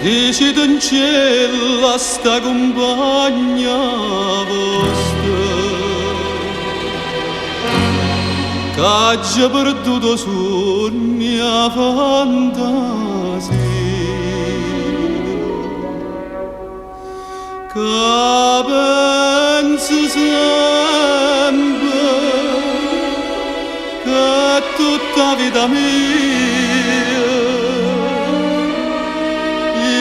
Dicitencello a 'sta cumpagna vosta Ch'aggio perduto 'o suonno e 'a fantasia Ca penzo sempe ch'è tutta 'a vita mia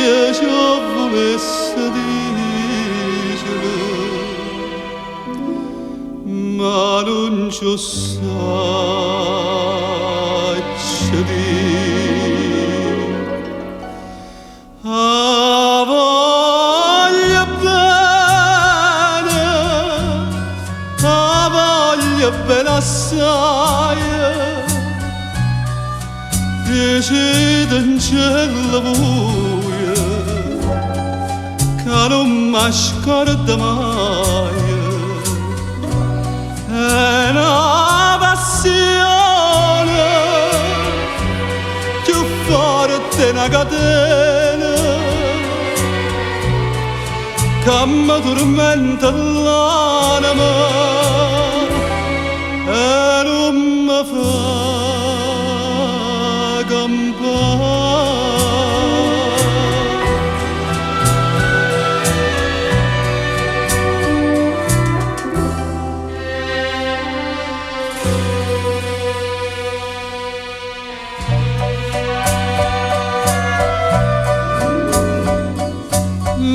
Io ce 'o vulesse dicere Ma nun ce 'o ssaccio di'. A voglio bene, 'a voglio bene assaje, Dicitencello vuje ca nun m' 'a scordo maje. È na passione cchiù forte 'e na catena ca me turmenta ll'anema e nun me fa campà.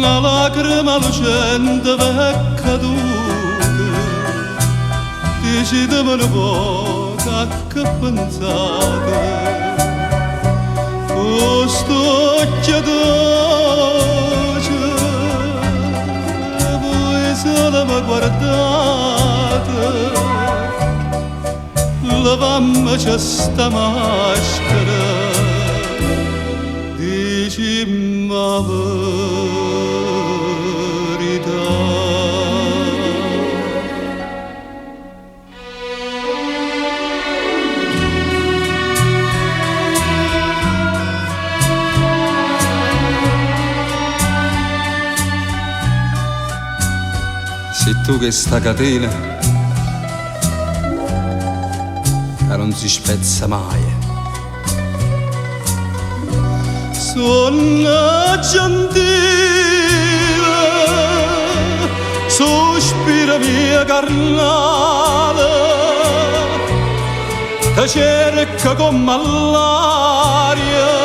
Na lacrema lucente v'è caduta, diciteme nu poco a che pensate. Cu st'uocchie doce vui solo me guardate, levammece sta maschera, dicimm' 'a verità. Si tu chesta catena ca nun si spezza maje. Suonno gentile, sospiro mio carnale, te cerco comm'a ll'aria.